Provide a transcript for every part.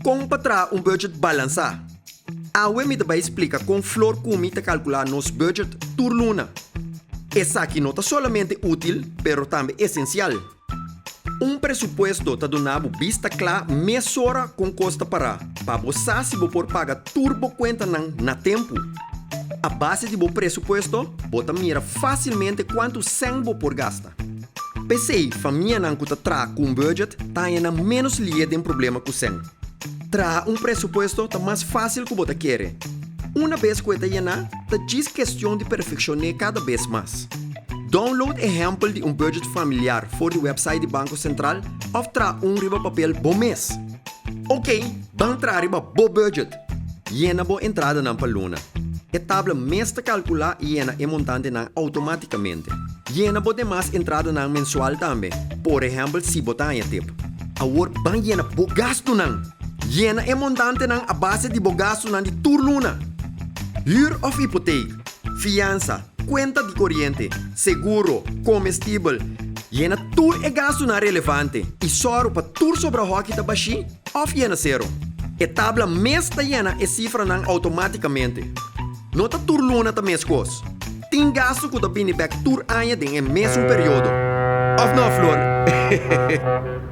Kon pa traha un budget balansá? Awe mi ta bai splika kon Flor ku mi ta kalkulá nos budget tur luna. Esaki no ta solamente útil, pero tambe esensial. Un presupuesto ta duna bo bista kla mesora kon kos ta pará, pa bo sa si bo por paga tur bo kuentanan na tempu. A base di bo presupuesto, bo ta mira fásilmente kuantu sèn bo por gasta. P'esei, famianan ku ta traha ku un budget ta haña nan ménos lié den problema ku sèn. Traha un presupuesto ta mas fásil ku bo ta kere. Una bes ku e ta yená, ta djis kestion di perfekshon'é kada bes mas. Download ehèmpel di un budget familiar for di wèpsait di Banko Sentral òf traha un riba papel bo mes. Oké, ban traha riba bo budget! Yena bo entradanan pa luna. E tabla mes ta kalkulá i yena e montantenan outomátikamente. Yena bo demas entradanan mensual tambe, por ehèmpel si bo ta haña tip. Awor ban yena bo gastunan! Yena e montantenan a base di bo gastunan di tur luna. Hür òf hipoteek, fiansa, kuenta di koriente, seguro, komestibel, yena tur e gastunan relevante i sòru pa tur sobra hòki ta bashí òf yena sero. E tabla mes ta yena e sifranan outomátikamente. No ta tur luna ta meskos. Tin gastu ku ta bini bèk tur aña den e mesun periodo. Òf no, Flor?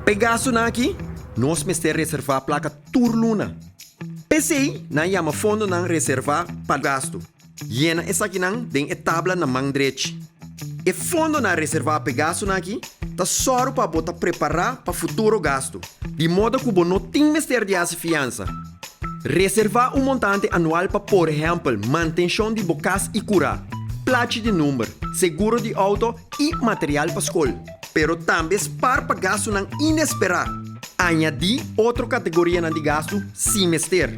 P'e gastunan akí, nos mester reservá plaka tur luna. P'esei, nan yama fondonan reservá pa gastu. Yena esakinan den e tabla na man drechi. E fondonan reservá p'e gastunan akí ta sòru pa bo ta prepará pa futuro gastu, di moda ku bo no tin mester di hasi fiansa. Reservá un montante anual pa por ehèmpel mantenshon di bo kas i kurá, plachi di number, seguro di outo i material pa skol. Pero tambe spar pa gastunan inesperá. Añadí otro kategorianan di gastu si mester.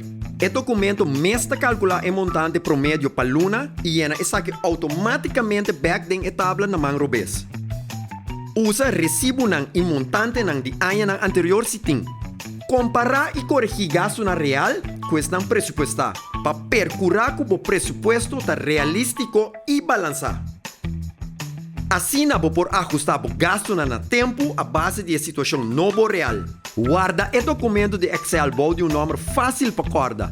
E dokumento mes ta kalkulá e montante promedio pa luna i yena esaki outomátikamente bèk den e tabla na man robes. Usa resibunan i montantenan di añanan anterior si tin. Kompará i koregí gastunan real ku esnan presupuestá pa perkurá ku bo presupuesto ta realístiko i balansá. Asina bo por ahustá bo gastunan na tempu a base di e situashon nobo real. Warda e dokumento di Excel bou di un nòmber fásil pa kòrda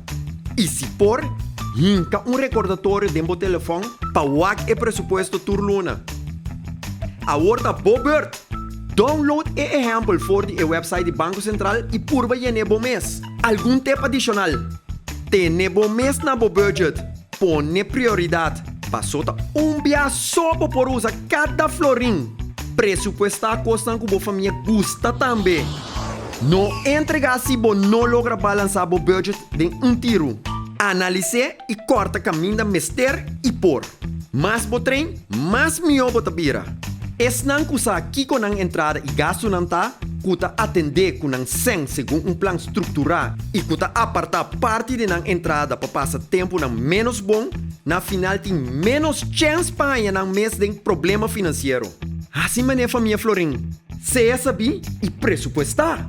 i si por, hinka un rekordatorio den bo telefòn pa wak e presupuesto tur luna. Awor ta bo bùrt! Download e ehèmpel for di e wèpsait di Banko Sentral i purba yen'é bo mes. Algun tep adishonal, Tene bo mes na bo budget, pone prioridat, paso ta un bia so bo por usa kada florin. Presupuestá kosnan ku bo famia gusta tambe. No entregá si bo no logra balansá bo budget den un tiru. Analis'é i kòrta kaminda mester i por. Mas bo train, mas mihó bo ta bira. Esnan ku sa kiko nan entrada i gastunan ta, ku ta atendé ku nan sèn segun un plan strukturá i ku ta apartá parti di nan entrada pa pasa tempunan ménos bon, na final tin ménos chèns pa haña nan mes den problema finansiero. Hasi manera famia Florin, sea sabí i presupuestá!